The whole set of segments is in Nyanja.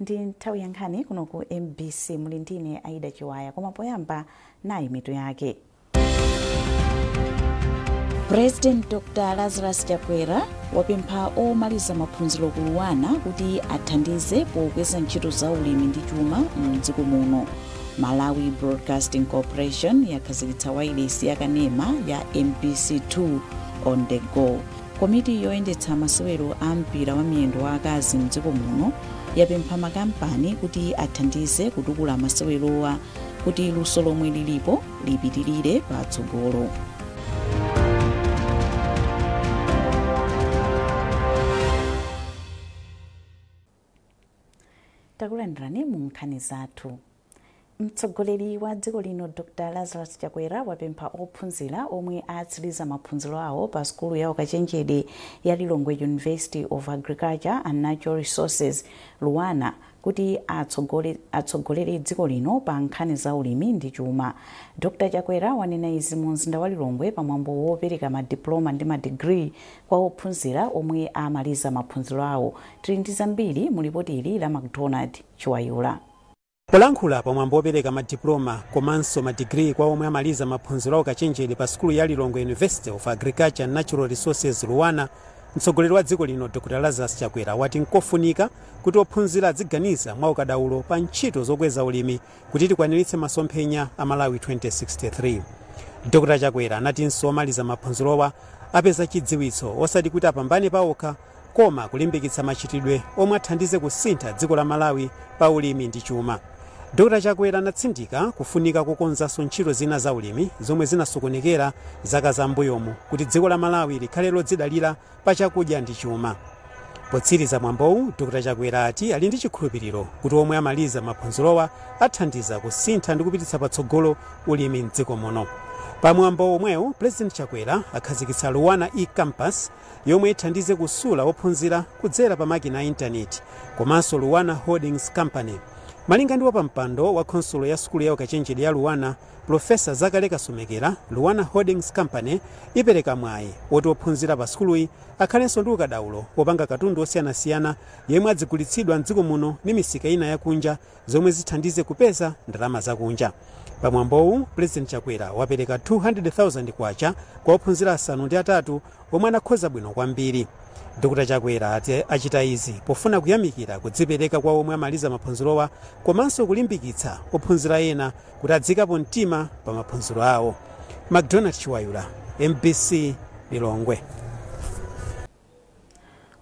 Ndi nthawi ya nkhani kuno ku MBC, muli ndine Aida Chiwaya, koma poyamba nayi mitu yake. President Dr. Lazarus Chakwera wapempha omaliza maphunziro ku LUANAR kuti athandize pokweza ntchito za ulimi ndi chuma mdziko muno. Malawi Broadcasting Corporation yakhazikitsa wailesi yakanema ya MBC 2 on the Go. Komiti yoyendetsa masewero a mpira wa miyendo wa akazi mdziko muno yapempha makampani kuti athandize kutukula masewerowa kuti luso lomwe lilipo lipitirire patsogolo. Takulandirani mu nkhani zathu. Mtsogoleri wa dziko lino Dr. Lazarus Chakwera wapempha ophunzira omwe atsiriza maphunziro awo pa sukulu ya ukachenjede ya Lilongwe University of Agriculture and Natural Resources LUANAR kuti atsogolere dziko lino pa nkhani za ulimi ndi chuma. Dr. Chakwera wanena izi mu mzinda wa Lilongwe pamwambo wopereka madiploma ndi madigiri kwa ophunzira omwe amaliza maphunziro awo. Tili ndi zambiri mu lipoti ili la McDonald Chiwayula. Polankhula pamwambo wopereka madiploma komanso madigiri kwa omwe amaliza maphunziro awo kachenjede pa sukulu ya Lilongwe University of Agriculture and Natural Resources LUANAR, mtsogoleri wa dziko lino Dr. Lazarus Chakwera wati nkofunika kuti ophunzira aziganiza mwa ukadaulo pa ntchito zokweza ulimi kuti tikwaniritse masomphenya a Malawi 2063. Dr. Chakwera anatinso omaliza maphunzirowa apeza chidziwitso osati kuti apambane pawokha, koma kulimbikitsa machitidwe omwe athandize kusintha dziko la Malawi pa ulimi ndi chuma. Dr. Chakwera anatsindika kufunika kukonzanso ntchito zina za ulimi zomwe zinasokonekera zaka zam'mbuyomu kuti dziko la Malawi likhale lodzidalira pa chakudya ndi chuma. Potsiriza mwambowu, Dr. Chakwera ati ali ndi chikhulupiriro kuti omwe amaliza maphunzirowa athandiza kusintha ndi kupititsa patsogolo ulimi mdziko muno. Pamwambo omwewu, President Chakwera akhazikitsa LUANAR e-campus yomwe ithandize kusula ophunzira kudzera pa makina a intaneti, komanso LUANAR Holdings Company. Malinga ndi wapampando wa khonsolo ya sukulu ya ukachenjede ya LUANAR, Profesa Zakale Kasomekera, LUANAR Holdings Company ipereka mwayi woti ophunzira pa sukuluyi akhalenso ndi ukadaulo wopanga katundu osiyanasiyana yemwe adzigulitsidwa mdziko muno ndi misika ina yakunja, zomwe zithandize kupeza ndalama zakunja. Pamwambowu, President Chakwera wapereka 200,000 kwacha kwa ophunzira 8 omwe anakhoza bwino kwambiri. Dr. Chakwera ati achita izi pofuna kuyamikira kudzipereka kwa omwe amaliza maphunzirowa komanso kulimbikitsa ophunzira ena kuti adzikapo mtima pa maphunziro awo. McDonald Chiwayula, MBC, Lilongwe.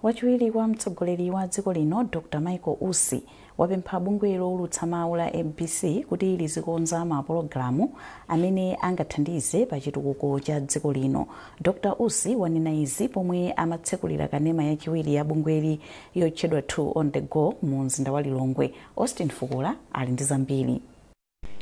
Wachiwiri kwa mtsogoleri wa dziko lino Dr. Michael Usi wapempha bungwe lowulutsa mawu la MBC kuti lizikonza mapulogalamu amene angathandize pa chitukuko cha dziko lino. Dr. Usi wanena izi pomwe amatsekulira kanema yachiwiri ya bungweli yotchedwa 2 on the Go mu mzinda wa Lilongwe. Austin Fukula ali ndi zambiri.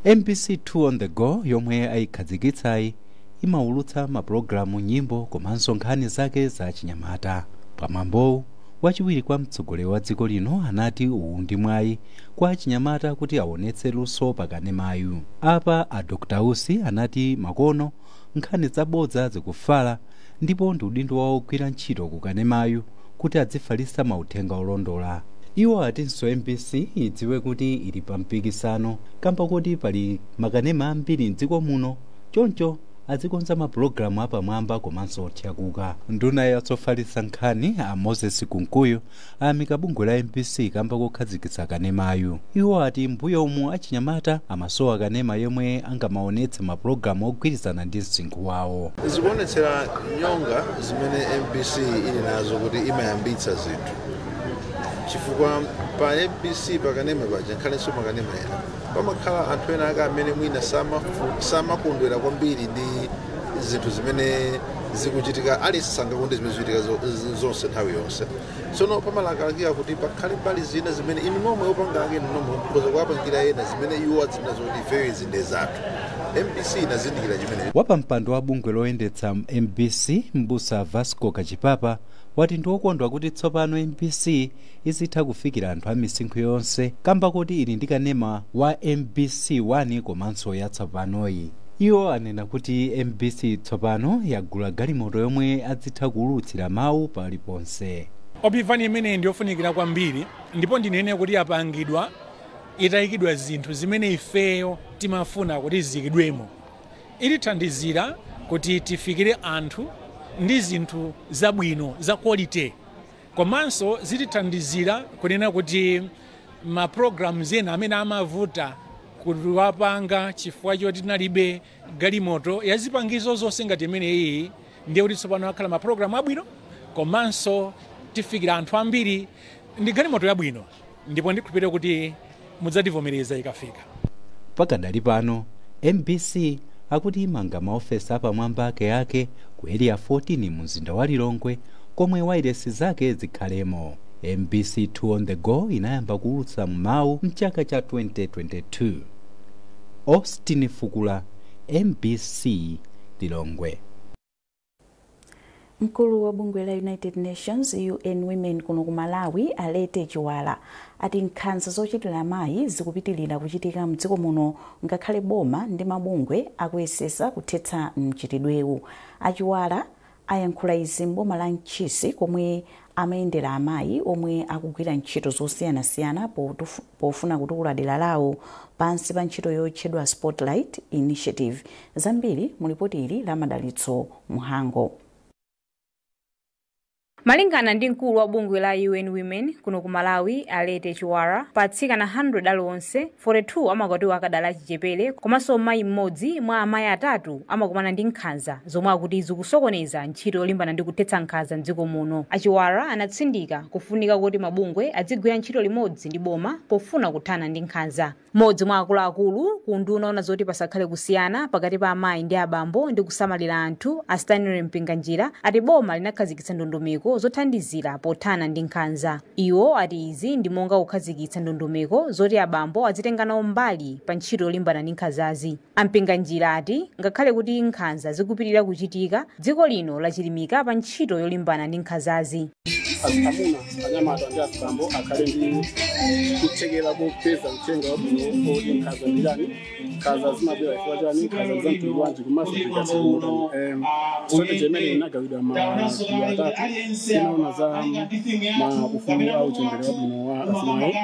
MBC 2 on the Go yomwe ayikhazikitsayi imawulutsa mapulogalamu, nyimbo komanso nkhani zake za chinyamata. Pamwambowu, wachiwiri kwa mtsogoleri wa dziko lino anati uwu ndi mwayi kwa achinyamata kuti aonetse luso pakanemayu. Apa a Dr. Usi anati makono nkhani zabodza zikufala ndipo ndi udindo wawo ogwira ntchito ku kanemayu kuti adzifalitsa mauthenga olondola. Iwo atinso MBC idziwe kuti ili pa mpikisano kamba kuti pali makanema ambiri mdziko muno, choncho azikonza mapulogalamu apamwamba komanso othyakuka. Nduna yatsofalitsa nkhani a Moses Kunkuyu ayamika bungwe la MBC kamba kokhazikitsa kanemayu. Iwo ati mbuyo umu achinyamata amasowa kanema yomwe angamaonetse mapulogalamu ogwirizana ndi msinkhu wawo. Zikuonetsera nyonga zimene MBC ili nazo kuti imayambitsa zinthu, chifukwa pa MBC pakanema paja, nkhalenso makanema ena, pamakhala anthu ena ake amene mwina samakondwera kwambiri ndi zinthu zimene zikuchitika. Aliyense sangakonde zimene zikuchitika zonse nthawi yonse. Tsono pamalakalakika kuti pakhale mbali zina zimene inu nomwe opanga ake, inu nomwe mukhoza kuwapangira ena zimene iwo adzina zoti ifeyo izi ndi zathu. MBC inazindikira chimene. Wapampando wa bungwe loyendetsa MBC, Mbusa Vasco Kachipapa, wati ndi wokondwa kuti tsopano MBC izitha kufikira anthu a misinkhu yonse kamba kuti ili ndi kanema wa MBC 1 komanso yatsopanoyi. Iwo anena kuti MBC tsopano yagula galimoto yomwe azitha kuwulutsira mawu paliponse. OP van imeneyi ndiyofunikira kwambiri, ndipo ndinene kuti yapangidwa itayikidwa zinthu zimene ifeyo timafuna kuti ziyikidwemo. Itithandizira kuti tifikire anthu ndi zinthu zabwino za quality, komanso zitithandizira kunena kuti ma programs ena amene amavuta kuwapanga chifukwa choti tinalibe galimoto ya zipangizo zonse ngati imene iyi, ndiye kuti tsopano akhala ma program abwino komanso tifikira anthu ambiri ndi galimoto yabwino, ndipo ndikhulupirira kuti mudzativomereza ikafika. Pakadali pano MBC akuti imanga maofesi apamwamba akeake ku Area 14 mu mzinda wa Lilongwe, komwe wailesi zake zikhalemo. MBC 2 on the Go inayamba kuulutsa mawu mchaka cha 2022. Austin Fukula, MBC, Lilongwe. Mkulu wa bungwe la United Nations, UN Women, kuno ku Malawi, Alete Chiwala, ati nkhanza zochitira amayi zikupitilira kuchitika mdziko muno ngakhale boma ndi mabungwe akuyesesa kuthetsa mchitidwewu. Achiwala ayankhula izi mboma la Ntchisi, komwe amayendera amayi omwe akugwira ntchito zosiyanasiyana pofuna kutukula dera lawo pansi pa ntchito yotchedwa Spotlight Initiative. Zambiri mu lipoti ili la Madalitso Muhango. Malingana ndi mkulu wa bungwe la UN Women kuno ku Malawi, Alete Chiwara, pa atsikana 100 aliwonse, 42 amakwatiwa akadali achichepere, komanso mayi mmodzi mwa amayi atatu amakumana ndi nkhanza, zomwe akuti zikusokoneza ntchito yolimbana ndi kuthetsa nkhanza mdziko muno. Achiwara anatsindika kufunika kuti mabungwe adzigwira ntchito limodzi ndi boma pofuna kuthana ndi nkhanza. Mmodzi mwa akuluakulu ku nduna ona zoti pasakhale kusiyana pakati pa amayi ndi abambo ndi kusamalira anthu, a Stanley Mpinganjira, ati boma linakhazikitsa ndondomeko zothandizira pothana ndi nkhanza. Iwo ati izi ndi monga kukhazikitsa ndondomeko zoti abambo azitenga nawo mbali pa ntchito yolimbana ndi nkhanzazi. Ampinganjira ati ngakhale kuti nkhanza zikupitirira kuchitika, dziko lino lachilimika pa ntchito yolimbana ndi nkhanzazi. Amuna, anyamata ndi azibambo akhale ndi kuthekera kopeza uthenga wabwino oti nkhanza ndi chani, nkhanza zimabwera chifukwa chani, nkhanza za mtundu wanji, komanso zikatsirimuta. Strategy imene inagawidwa magulu atatu. Inaona za ma ufulu au uchembere wabwino wa azimayi,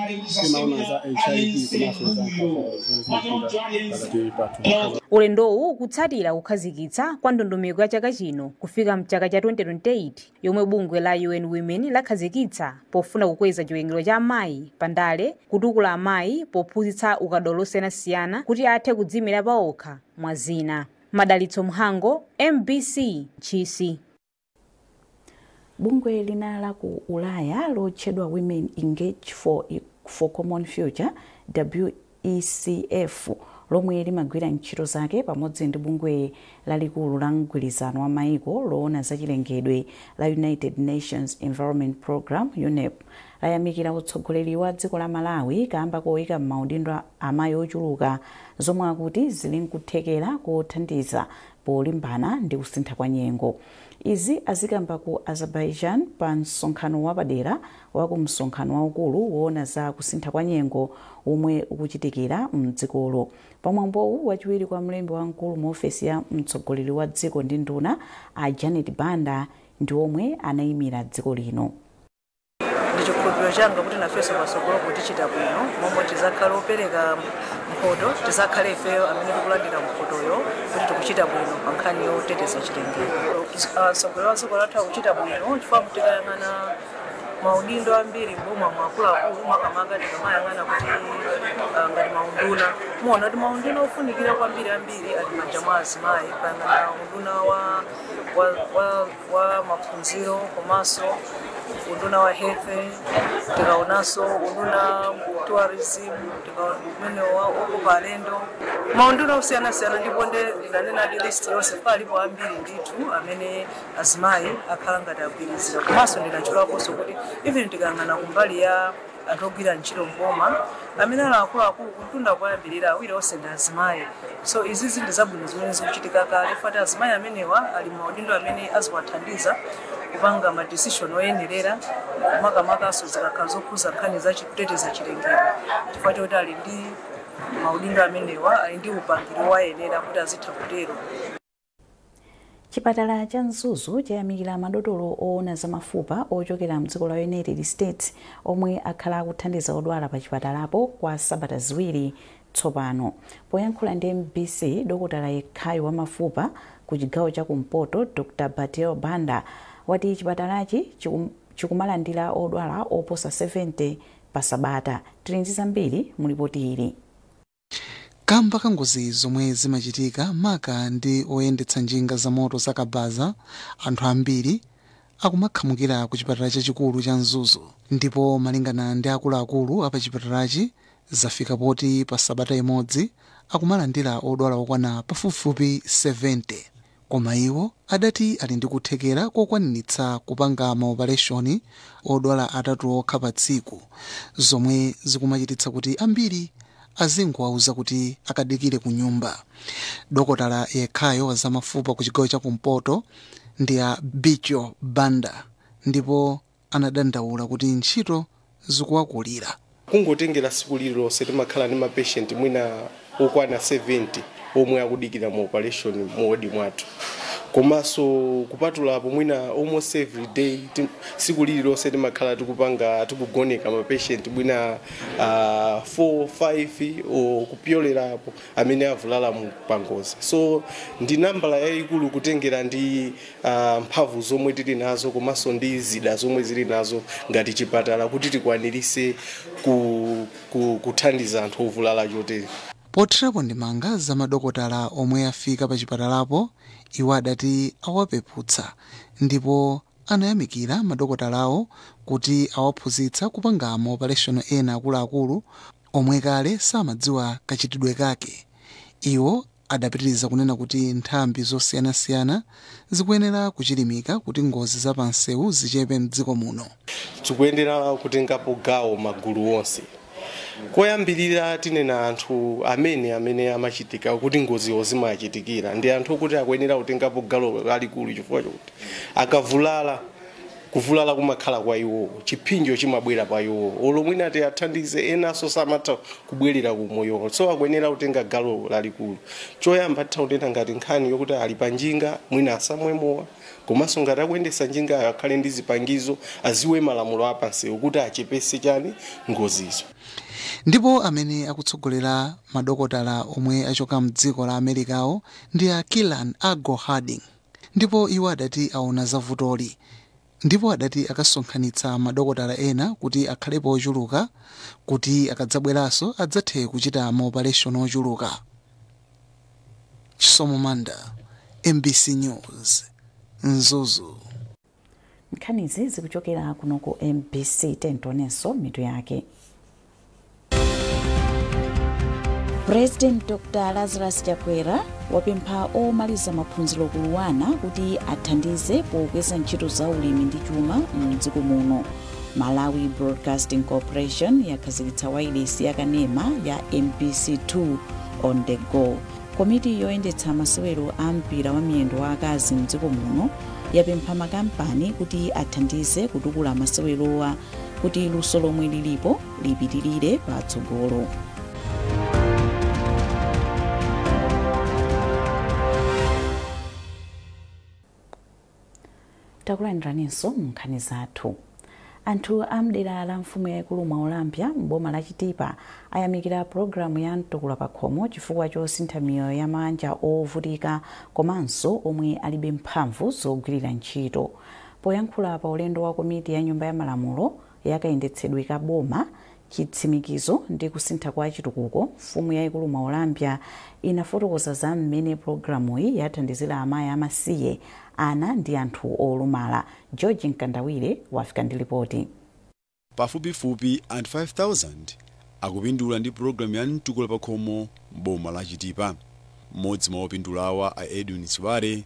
inaona za HIV, komanso za nkhanza zimene zimachitika pakati pathu. Ulendowu kutsatira kukhazikitsa kwa ndondomeko ya chaka chino kufika mchaka cha 2028, yomwe bungwe la UN Women lakhazikitsa pofuna kukweza chiwerengero cha amayi pandale, kutukula amayi pophunzitsa ukadaulo osiyanasiyana kuti athe kudziyimira paokha, mwa zina. Madalitso Mhango, MBC, Ntchisi. Bungwe lina la ku Ulaya lotchedwa Women Engage for Common Future, WECF, lomwe limagwira ntchito zake pamodzi ndi bungwe lalikulu la mgwirizano wa maiko loona zachilengedwe la United Nations Environment Program, UNEP, layamikira utsogoleri wa dziko la Malawi kamba koyika m'maudindo amayi ochuluka, zomwe akuti zili nkuthekera kothandiza polimbana ndi kusintha kwa nyengo. Izi azikamba ku Azerbaijan pa msonkhano wapadera wa ku msonkhano waukulu woona za kusintha kwa nyengo omwe ukuchitikira mdzikolo. Pamwambowu, wachiwiri kwa mlembi wamkulu mu ofesi ya mtsogoleri wa dziko ndi nduna, a Janet Banda, ndi omwe anayimira dziko lino. Ndi chikhulupiriro changa kuti nafenso patsogolo tichita bwino, momwe tizakhale opereka mphoto, tizakhale ifeyo amene tikulandira mphotoyo, kuti tikuchita bwino pa nkhani yoteteza chilengedwe. Mtsogoleri wa dziko lathu akuchita bwino chifukwa tikayang'ana maudindo ambiri mboma mwakuluakulu, makamaka tikamayang'ana kuti ngati maunduna, muona kuti maunduna ofunikira kwambiri ambiri ali manja mwa azimayi. Kayang'ana unduna wa maphunziro, komanso unduna wa health, tikaonanso unduna tourism, umene okopa alendo, maunduna osiyanasiyana. Ndipo ndinanena ndi list yonse, palipo ambiri ndithu amene azimayi akhala ngati agwirizira. Komanso ndinachulaponso kuti even tikayang'ana kumbali ya anthu ogwira ntchito mboma amene ali akuluakulu kumtunda kuyambirira, awiri onse ndi azimayi. So izizi ndi zabwino zimene zikuchitika kale, fati azimayi amenewa ali maudindo amene aziwathandiza kupanga ma decision oyenerera, makamakaso zikakhala zokhuza nkhani zachikuteteza chilengedwe, chifukwa choti ali ndi maudindo amenewa, ali ndi upangiri woyenera kuti azitha kutero. Chipatala cha Mzuzu chayamikira madotolo oona zamafupa ochokera mdziko la United States omwe akhala akuthandiza odwala pa chipatalapo kwa sabata 2 tsopano. Poyankhula ndi MBC, dokotala yekhayo wamafupa ku chigawo cha kumpoto Dr. Batel Banda wati chipatalachi chikumalandira odwala oposa 70 pa sabata. Tili ndi zambiri mu ripoti ili. Kamba ka ngozi zomwe zimachitika maka ndi oyendetsa njinga za moto za kabaza, anthu ambiri akumakhamukira ku chipatala chachikulu cha Mzuzu, ndipo malingana ndi akuluakulu apa chipatalachi zafika poti pa sabata imodzi akumalandira odwala okwana pafupifupi 70. Koma iwo adati ali ndi kuthekera kokwaniritsa kupanga maopereshoni odwala 3 okha pa tsiku, zomwe zikumachititsa kuti ambiri azingowauza kuti akadikire ku nyumba. Dokotala yekhayo wa zamafupa ku chigawo chakumpoto ndi a Bicho Banda, ndipo anadandaula kuti ntchito zikuwakulira. Kungotengera siku lililonse timakhala ndi mapatient mwina okwana 70 omwe akudikira mu operation mu wodi mwathu, komanso kupatulapo mwina almost every day siku lililonse timakhala tikupanga tikugoneka mapatient mwina 4 5 o kupyolerapo amene avulala mu pangozi. So ndi nambala yayikulu kutengera ndi mphamvu zomwe tili nazo komanso ndi zida zomwe zili nazo ngati chipatala kuti tikwanirise kuthandiza anthu ovulala chotere. Pothirapo ndimanga za madokotala omwe afika pa chipatalapo, iwo adati awapeputsa ndipo anayamikira madokotalawo kuti awaphunzitsa kupanga maopereshoni ena akuluakulu omwe kale samadziwa kachitidwe kake. Iwo adapitiriza kunena kuti nthambi zosiyanasiyana zikuyenera kuchilimika kuti ngozi za pansewu zichepe mdziko muno. Tikuyenera kutengapo gawo magulu onse. Koyambirira tinena anthu amene amachitika kuti ngoziwo zimachitikira ndi anthu kuti akuyenera kutengapo gawo lalikulu, chifukwa chokuti akavulala kuvulala kumakhala kwa iwo, chipinjo chimabwera pa iwo, olo mwina ati athandize enanso samatha kubwerera kumoyo, so akuyenera kutenga gawo lalikulu. Choyamba titha ngati nkhani yokuti ali pa njinga mwina asamwe mowa, komanso ngati akuyendetsa njingayo akhale ndi zipangizo, aziwe malamulo apansewu kuti achepese chani ngozizo. Ndipo amene akutsogolera madokotala omwe achoka mdziko la Amerikawo ndi a Kilan Ago Harding, ndipo iwo adati aona zavutoli ndipo adati akasonkhanitsa madokotala ena kuti akhalepo ochuluka kuti akadzabweranso adzathe kuchita maopereshoni ochuluka. Chisomo Manda, MBC News, Mzuzu. Nkhanizi zikuchokera kuno ku MBC. Tentonenso mitu yake. President Dr. Lazarus Chakwera wapempha omaliza maphunziro ku Luanar kuti athandize pokweza ntchito za ulimi ndi chuma mdziko muno. Malawi Broadcasting Corporation yakhazikitsa wailesi yakanema ya MBC2 on the go. Komiti yoyendetsa masewero a mpira wa miyendo wa akazi mdziko muno yapempha makampani kuti athandize kutukula masewerowa kuti luso lomwe lilipo lipitirire patsogolo. Takulandiraninso nkhani zathu. Anthu amdera la mfumu yayikulu Mwaulambya m'boma la Chitipa ayamikira pulogalamu ya mtukula pakhomo chifukwa chosintha miyoyo ya mabanja ovutika komanso omwe alibe mphamvu zogwirira ntchito. Poyankhula pa ulendo wa komiti ya nyumba ya malamulo yakayendetsedwe ka boma, chitsimikizo ndi kusintha kwa chitukuko, mfumu yayikulu Mwaulambya inafotokoza za mmene pulogalamuyi yathandizira amayi amasiye, ana ndi anthu olumala. George Mkandawire wafika ndi ripoti. Pafupifupi anthu 5000 akupindula ndi pulogalamu ya mtukula pakhomo m'boma la Chitipa. Mmodzi mwa opindulawa, a Edwin Siwale,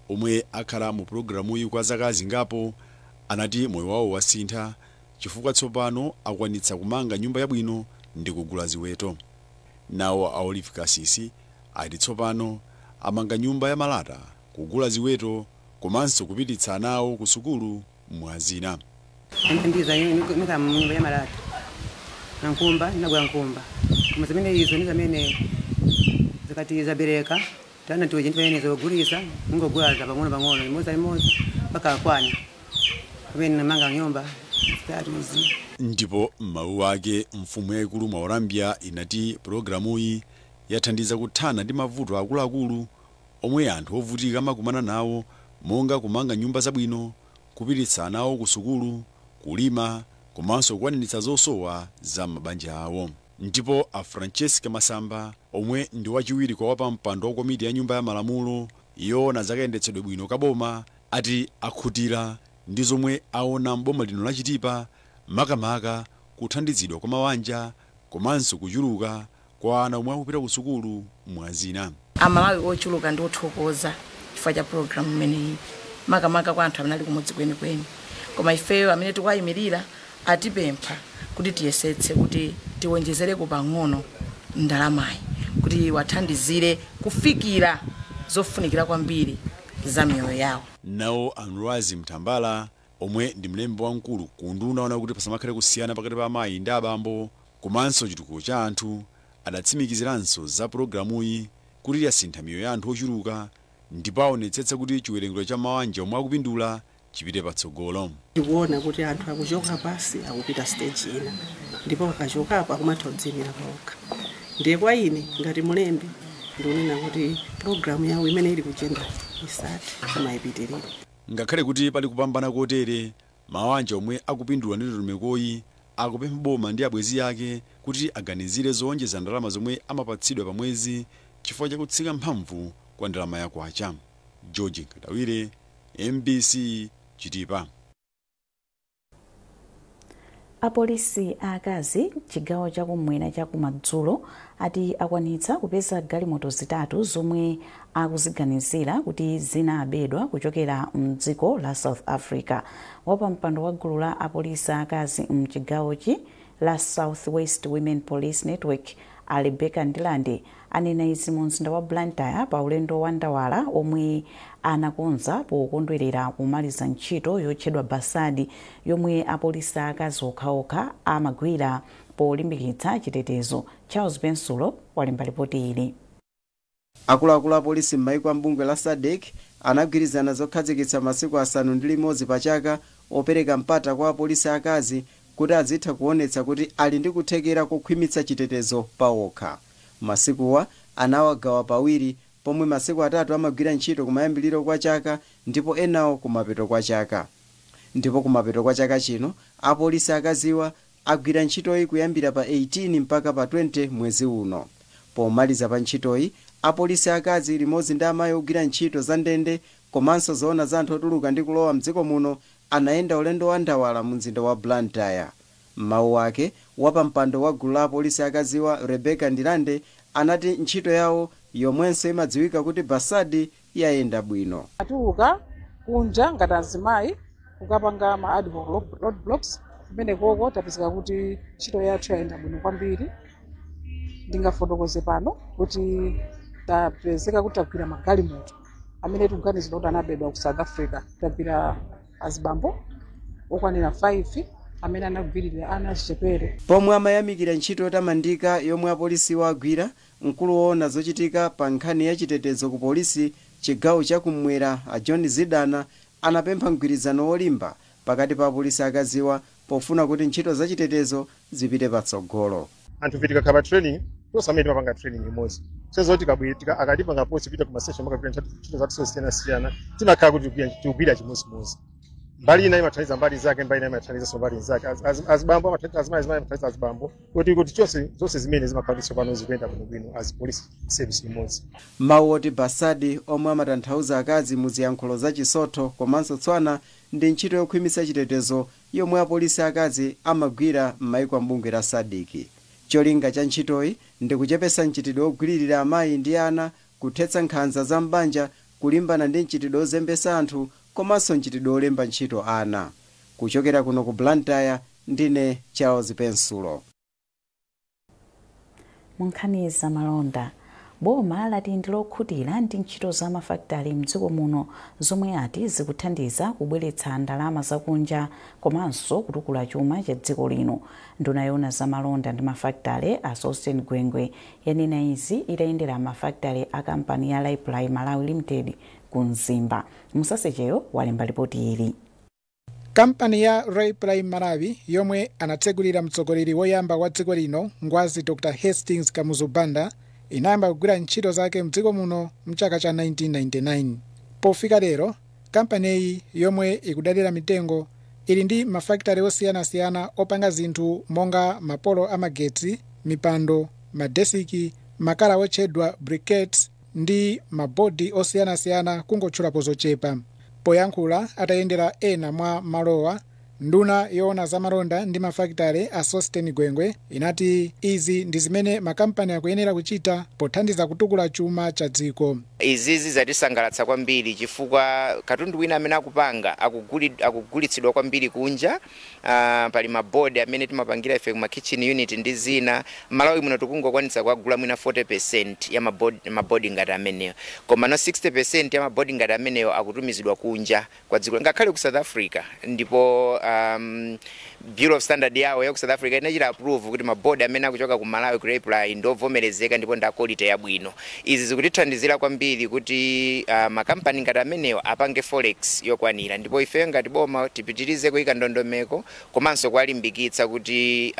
omwe akhala mu pulogalamuyi kwa zaka zingapo, anati moyo wawo wasintha chifukwa tsopano akwanitsa kumanga nyumba yabwino ndi kugula ziweto. Nawo a Olive Kasisi ati tsopano amanga nyumba ya malata, kugula ziweto komanso kupititsa ana awo ku sukulu mwazina. Ndiza nika nyumba ya malata na nkumba, nagula nkumba, koma zimene izo ni zamene zikati zabereka Tana tuwe jintu ene zogulisa ngogula za pang'ono pang'ono limodzi limodzi mpaka akwana pamene namanga nyumba zitatu izi. Ndipo m'mawu ake, mfumu yayikulu Mwaurambya inati pulogalamuyi yathandiza kuthana ndi mavuto akuluakulu omwe anthu ovutika amakumana nawo, monga kumanga nyumba zabwino, kupititsa ana awo ku sukulu, kulima komanso kukwaniritsa zosowa za mabanja awo. Ndipo a Francesca Masamba, omwe ndi wachiwiri kwa wapampando wa komiti ya nyumba ya malamulo yoona zakayendetsedwe bwino kaboma, ati akhutira ndi zomwe aona m'boma lino la Chitipa, makamaka kuthandizidwa kwa mawanja komanso kuchuluka kwa ana omwe akupita ku sukulu, mwazina. Amalawi ochuluka ndi othokoza chifukwa cha pulogalamu imeneyi, makamaka kwa anthu amene ali kumudzi kwenikweni. Koma ifeyo amene tikuwayimirira atipempha kuti tiyesetse kuti tiwonjezereko pang'ono ndalamayi kuti wathandizire kufikira zofunikira kwambiri za miyoyo yawo. Nawo Anrazi Mtambala, omwe ndi mlembi wamkulu ku nduna ona kuti pasamakhale kusiyana pakati pa amayi ndi abambo komanso chitukuko cha anthu, adatsimikiziranso za pulogalamuyi kuti yasintha miyoyo ya anthu ochuluka, ndipo aonetsetsa kuti chiwerengero cha mawanja omwe akupindula chipite patsogolo. Tikuona kuti anthu akuchoka pasi akupita stage ina, ndipo akachokapo akumatha kudziyimira pawokha. Ndiye kwa ine ngati mulembi ndikunena kuti pulogalamu yawo imene ili ku gender isati imayipitirira. Ngakhale kuti pali kupambana kotere, mawanja omwe akupindula ndi ndondomekoyi akupempha boma ndi abwenzi ake kuti aganizire zowonjeza ndalama zomwe amapatsidwa pa mwezi chifukwa chakutsika mphamvu kwa ndalama ya kwacha. George Nkadawire, MBC, Chitipa. Apolisi aakazi chigawo chakumwera chakumadzulo ati akwanitsa kupeza galimoto zitatu zomwe akuziganizira kuti zinabedwa kuchokera mdziko la South Africa. Wapampando wa gulu la apolisi aakazi mchigawochi la South West Women Police Network, a Rebecca Ndilande, anena izi mu mzinda wa Blantyre pa ulendo wa ndawala omwe anakonza pokondwerera kumaliza ntchito yotchedwa Basadi, yomwe apolisi aakazi okhaokha amagwira polimbikitsa chitetezo. Charles Bensulo walemba ripoti ili. Akuluakulu apolisi m'maiko a mbungwe la SADC anagwirizana zokhazikitsa masiku 6 pa chaka opereka mpata kwa apolisi akazi kuti azitha kuonetsa kuti ali ndi kuthekera kokhwimitsa chitetezo pawokha. Masikuwa anawagawa pawiri, pomwe masiku 3 amagwira ntchito kumayambiriro kwa chaka ndipo enawo kumapeto kwa chaka. Ndipo kumapeto kwa chaka chino apolisi akaziwa agwira ntchitoyi kuyambira pa 18 mpaka pa 20 mwezi uno. Pomaliza pa ntchitoyi, apolisi akazi limodzi ndi amayi ogwira ntchito za ndende komanso zoona za anthu otuluka ndi kulowa mdziko muno anayenda ulendo wa ndawala mu mzinda wa Blantyre. M'mawu ake, wapampando wa gulu la apolisi akaziwa Rebecca Ndilande anati ntchito yawo, yomwenso imadziwika kuti Basadi, yayenda bwino. Atuluka kunja ngati azimayi kukapanga ma ad hoc roadblocks kumene koko tapezeka kuti ntchito yathu yayenda bwino kwambiri. Ndingafotokoze pano kuti tapezeka kuti tagwira magalimoto amene tikuganizira kuti anabedwa ku South Africa. Tagwira azibambo okwanira 5 amene anagwirira ana achichepere. Pomwe amayamikira ntchito yotamandika yomwe apolisiwo agwira, mkulu woona zochitika pa nkhani ya chitetezo ku polisi chigawo chakummwera a John Zidana anapempha mgwirizano wolimba pakati pa apolisi akaziwa pofuna kuti ntchito zachitetezo zipite patsogolo. Anthu tikakhala pa training, tonse amene timapanga training imodzi, sezoti akatipanga post pita ku mastation makagwira ntchito zathu zosiyanasiyana, timakhala kuti tikugwira chimodzimodzi. Mbali ina imathandiza mbali zake, mbali ina imathandizanso mbali zake. Azibambo amathandiza azimayi, azimayi amathandiza azibambo, kuti chonse zonse zimene zimakhala kuti tsopano zikuyenda bwinobwino as police service imodzi. Mawu oti Basadi, omwe amatanthauza akazi mu ziyankhulo za Chisotho komanso Tswana, ndi ntchito yokhwimitsa chitetezo yomwe apolisi akazi amagwira m'maiko ambungwe la SADC. Cholinga cha ntchitoyi ndi kuchepetsa mchitidwe wogwiririra amayi ndi ana, kuthetsa nkhanza za m'banja, kulimbana ndi mchitidwe wozembetsa anthu komanso mchitidwe wolemba ntchito ana. Kuchokera kuno ku Blantyre, ndine Charles Pensulo. Mu nkhani zamalonda, Boma lati ndi lokhutira ndi ntchito za mafakitale mdziko muno zomwe ati zikuthandiza kubweretsa ndalama zakunja komanso kutukula chuma cha dziko lino. Nduna yoona za malonda ndi mafakitale a Sosten Gwengwe yanena izi itayendera mafakitale a kampani ya Raiply Malawi Limited ku Mzimba. Musasecheyo walemba ripoti ili. Kampani ya Raiply Malawi yomwe anatsegulira mtsogoleri woyamba wa dziko lino Ngwazi Dr Hastings Kamuzu Banda inayamba kugwira ntchito zake mdziko muno mchaka cha 1999. Pofika lero, kampaniyi yomwe ikudalira mitengo ili ndi mafakitale osiyanasiyana opanga zinthu monga mapolo amagetsi, mipando, madesiki, makala otchedwa briquettes ndi mabodi osiyanasiyana, kungotchulapo zochepa. Poyankhula atayendera ena mwa malowa, nduna yoona zamalonda ndi mafakitale a Sosten Gwengwe inati izi ndi zimene makampani akuyenera kuchita pothandiza kutukula chuma cha dziko. Izizi zatisangalatsa kwambiri chifukwa katundu wina amene akupanga akugulitsidwa kwambiri kunja. Pali mabodi amene timapangira ife kuma kitchen unit ndi zina. Malawi muno tikungokwanitsa kuagula mwina 40% ya mabodi ngati ameneyo, koma no 60% ya mabodi ngati ameneyo akutumizidwa kunja kwa dziko, ngakhale ku South Africa. Ndipo Bureau of Standard yawo ya ku South Africa inachita approve kuti mabodi amene akuchoka ku Malawi ku Raiply ndovomerezeka ndipo nda quality yabwino. Izi zikutithandizira kwambiri kuti makampani ngati amenewo apange forex yokwanira, ndipo ife ngati boma tipitirize kuyika ndondomeko komanso kuwalimbikitsa kuti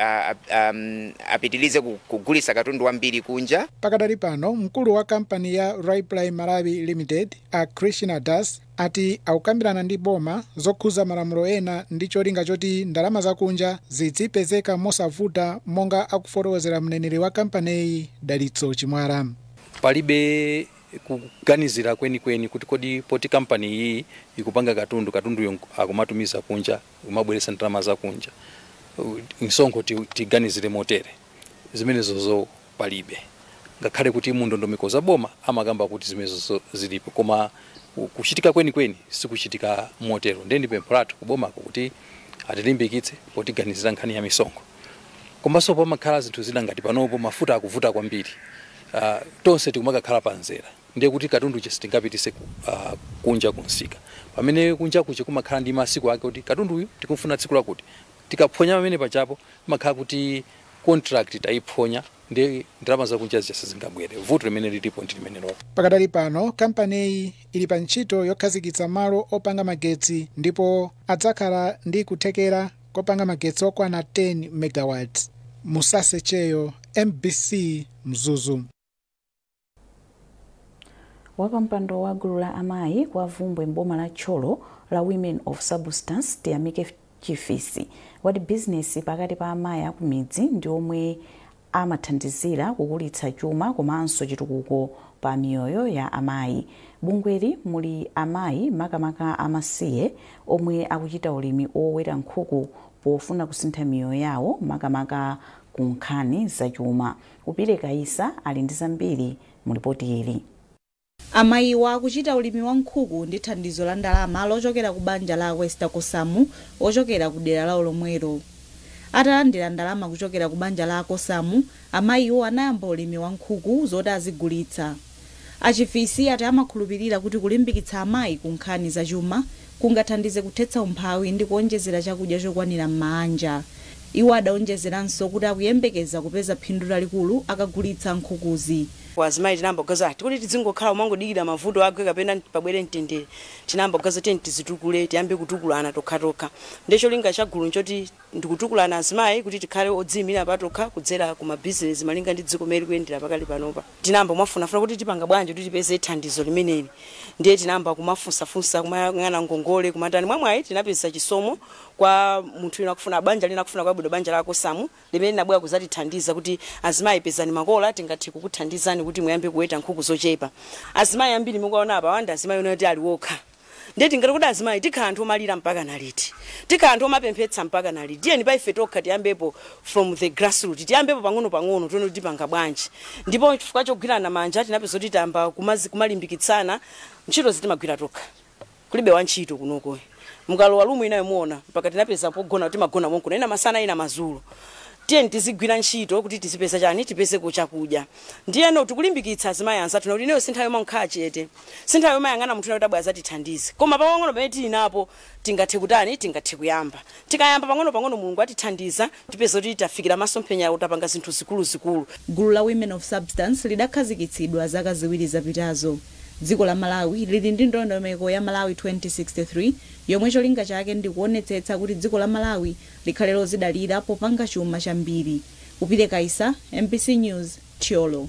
apitirize kugulitsa katundu wambiri kunja. Pakadali pano, mkulu wa kampani ya Raiply Malawi Limited a Krishna Das ati akukambirana ndi boma zokhuza malamulo ena ndi cholinga choti ndalama zakunja zizipezeka mosavuta, monga akufotokozera mneneri wa kampaniyi Dalitso Chimwala. Palibe kuganizira kwenikweni kuti kodi poti kampani iyi ikupanga katundu akumatumiza kunja, kumabweretsa ndalama zakunja, msonkho tiganizire motere, zimenezozo palibe. Ngakhale kuti mundondomeko za boma amakamba kuti zimenezozo zilipo, koma kuchitika kwenikweni sikuchitika motero. Ndiye ndi pempho lathu kubomako kuti atilimbikitse potiganizira nkhani ya misonkho. Komanso pamakhala zinthu zina ngati panopo mafuta akuvuta kwambiri, tonse tikumakakhala panzera, ndiye kuti katundu sitingapitise kunja kunsika, pamene kunja kuche kumakhala ndi masiku ake kuti katundu uyu tikumfuna tsiku lakuti. Tikaphonya pamene pachapo imakhala kuti contract tayiphonya, ndi ndalama zakunja zingabwere. Vuto limene lilipo ndi limenelo. Pakadali pano, kampaniyi ili pa ntchito yokhazikitsa malo opanga magetsi ndipo adzakhala ndi kuthekera kopanga magetsi okwana 10 megawatts. Musasecheyo, MBC, Mzuzu. Wapampando wa gulu la amayi kwa Vumbwe mboma la Thyolo la Women of Substance Tiyamike Chifisi wati bizinesi pakati pa amayi akumidzi ndi omwe amathandizira kukulitsa chuma komanso chitukuko pa miyoyo ya amayi. Bungweli muli amayi makamaka amasiye omwe akuchita ulimi oweta nkhuku pofuna kusintha miyoyo yawo makamaka ku nkhani zachuma. Upire Kaisa ali ndi zambiri mu ripoti ili. Amayiwa akuchita ulimi wa nkhuku ndi thandizo la ndalama lochokera ku banja la Wester Kosamu ochokera ku dera lawo lomwelo. Atalandira ndalama kuchokera ku banja la Kosamu, amayiwo anayamba ulimi wa nkhuku zoti azigulitsa. Achifisi ati amakhulupirira kuti kulimbikitsa amayi ku nkhani zachuma kungathandize kuthetsa umphawi ndi kuonjezera chakudya chokwanira m'manja. Iwo adaonjezeranso kuti akuyembekeza kupeza phindu lalikulu akagulitsa nkhukuzi. Azimayi tinayamba kugaza ati kuti tizingokhala umangodikira mavuto agwe kapena pabwere mtendere, tinayamba kugaza tiyeni tizitukule, tiyambe kutukulana tokhatokha. Ndiye cholinga cha gulu nchoti ndikutukulana azimayi kuti tikhale odziyimira patokha kudzera ku mabizinesi malinga ndi dziko meri kuyendera pakali panopa. Tinayamba kumafunafuna kuti tipanga bwanji kuti tipeze thandizo limeneli, ndiye tinayamba kumafunsafunsa, kumayang'ana ngongole, kumatani. Mwamwayi tinapeza chisomo kwa munthu wina akufuna banja lina akufuna kwabwino banja la Kosamu limene linabwera kuzatithandiza kuti azimayi pezani makola, tingathe kukuthandizani kuti muyambe kuweta nkhuku zochepa. Azimayi ambiri mukuona apa wanda azimayi unoti ali wokha, ndiye tingati kuti azimayi tikhala anthu omalira mpaka naliti, tikhala anthu omapemphetsa mpaka naliti. Tiyeni pa ife tokha tiyambepo from the grassroots, tiyambepo pang'ono pang'ono tione kuti tipanga bwanji. Ndipo chifukwa chogwirana manja tinapeza kuti tiyamba kumalimbikitsana ntchito zitimagwira tokha, kulibe wantchito kunoko. Mukalowa lumu inayo muona mpaka tinapeza pogona timagona monkuno, ina masana ina madzulo. Tiyeni tizigwira ntchito kuti tizipeza chani, tipezeko chakudya. Ndiyeno tikulimbikitsa azimayi anzathu kuti ineyo sinthawi yomwe nkhala chete, sinthawi yomwe ayang'ana munthu kuti abwera azatithandize, koma pang'ono pamene tili napo tingathe kutani, tingathe kuyamba. Tikayamba pang'ono-pang'ono, Mulungu atithandiza, tipeza kuti tafikira masomphenya, utapanga zinthu zikuluzikulu. Gulu la Women of Substance lidakhazikitsidwa zaka 2 zapitazo. Dziko la Malawi lili ndi ndondomeko ya Malawi 2063 yomwe cholinga chake ndi kuonetsetsa kuti dziko la Malawi likhale lozidalira popanga chuma chambiri. Upite Kaisa, MBC News, Thyolo.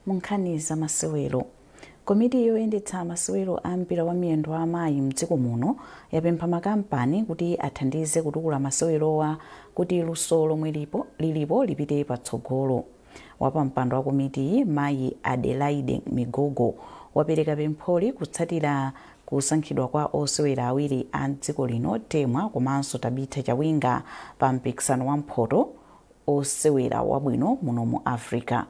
Mu nkhani za masewero, komiti yoyendetsa masewero a mpira wa miyendo wa amayi mdziko muno yapempha makampani kuti athandize kutukula masewerowa kuti luso lomwe lilipo lipite patsogolo. Wapampando wa komitiyi, mayi Adelaide Migogo, wapereka pempholi kutsatira kusankhidwa kwa osewera awiri a dziko lino, Temwa komanso Tabitha Chawinga, pa mpikisano wa mphoto osewera wabwino muno mu Africa.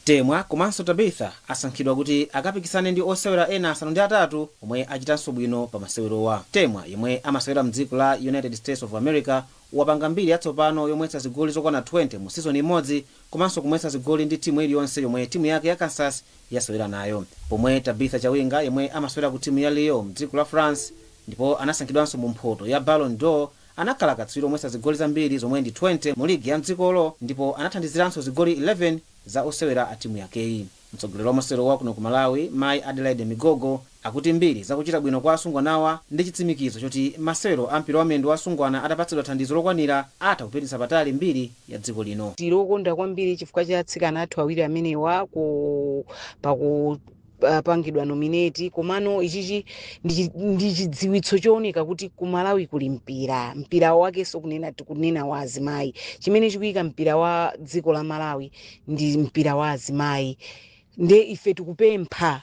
Temwa komanso Tabitha asankhidwa kuti akapikisane ndi osewera ena 8 omwe achitanso bwino pa masewerowa. Temwa, yemwe amasewera mdziko la United States of America, wapanga mbiri yatsopano yomwetsa zigoli zokwana 20 mu season imodzi komanso kumwetsa zigoli ndi timu iliyonse yomwe timu yake ya Kansas yasewera nayo, pomwe Tabitha Chawinga, yemwe amasewera ku timu ya Lyon mdziko la France ndipo anasankhidwanso mu mphoto ya Ballon d'Or, anakhala katswiri omwetsa zigoli zambiri zomwe ndi 20 mu ligi ya mdzikolo ndipo anathandiziranso zigoli 11 za osewera a timu yakeyi. Mtsogoleri wa masewero wa kuno ku Malawi, mayi Adelaide Migogo, akuti mbiri zakuchita bwino kwa asungwanawa ndi chitsimikizo choti masewero a mpira wa miyendo wa asungwana atapatsidwa thandizo lokwanira atha kupititsa patali mbiri ya dziko lino. Tili okonda kwambiri chifukwa cha atsikana athu awiri amenewa ku paku pangidwa nominate, komano ichichi ndi chidziwitso chooneka kuti ku Malawi kuli mpira, mpira wakenso kunena tikunena wa azimayi. Chimene chikuyika mpira wa dziko la Malawi ndi mpira wa azimayi. Nde ife tikupempha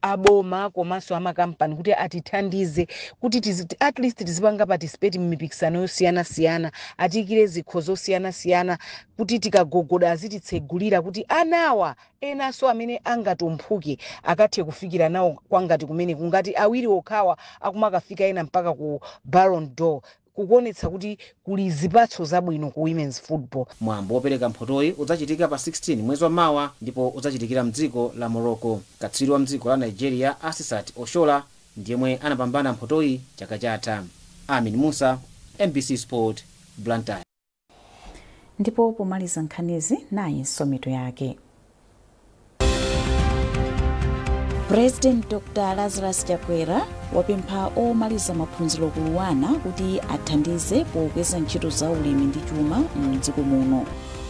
aboma komanso amakampani kuti atithandize kuti at least tizipanga participate mmipikisano yosiyanasiyana, atiyikire zikho zosiyanasiyana kuti tikagogoda azititsegulira kuti anawa enanso amene angatumphuke akathe kufikira nawo kwangati kumene kungati awiri okhawa akumakafika ena mpaka ku Ballon d'Or, kukuonetsa kuti kuli zipatso zabwino ku women's football. Mwambo wopereka mphotoyi udzachitika pa 16 mwezi wa mawa ndipo udzachitikira mdziko la Morocco. Katswiri wa mdziko la Nigeria, Asisat Oshola, ndiyemwe anapambana mphotoyi chaka chatha. Amin Musa, MBC Sport, Blantyre. Ndipo pomaliza nkhanizi, nayinso mitu yake. President Dr Lazarus Chakwera wapempha omaliza maphunziro ku LUANAR kuti athandize pokweza ntchito za ulimi ndi chuma mu dziko muno.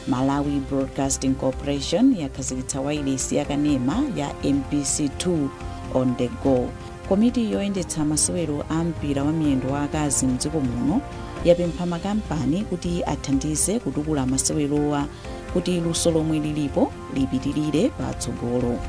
Malawi Broadcasting Corporation yakhazikitsa wailesi yakanema ya MBC 2 on the Go. Komiti yoyendetsa masewero a mpira wa miyendo wa akazi mdziko muno yapempha makampani kuti athandize kutukula masewerowa kuti luso lomwe lilipo lipitirire patsogolo.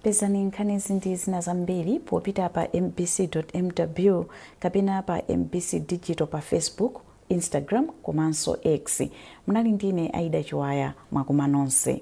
Pezani nkhanizi ndi zina zambiri popita pa mbc.mw kapena pa MBC Digital pa Facebook, Instagram komanso X. Munali ndine Aida Chiwaya. Mwakuma nonse.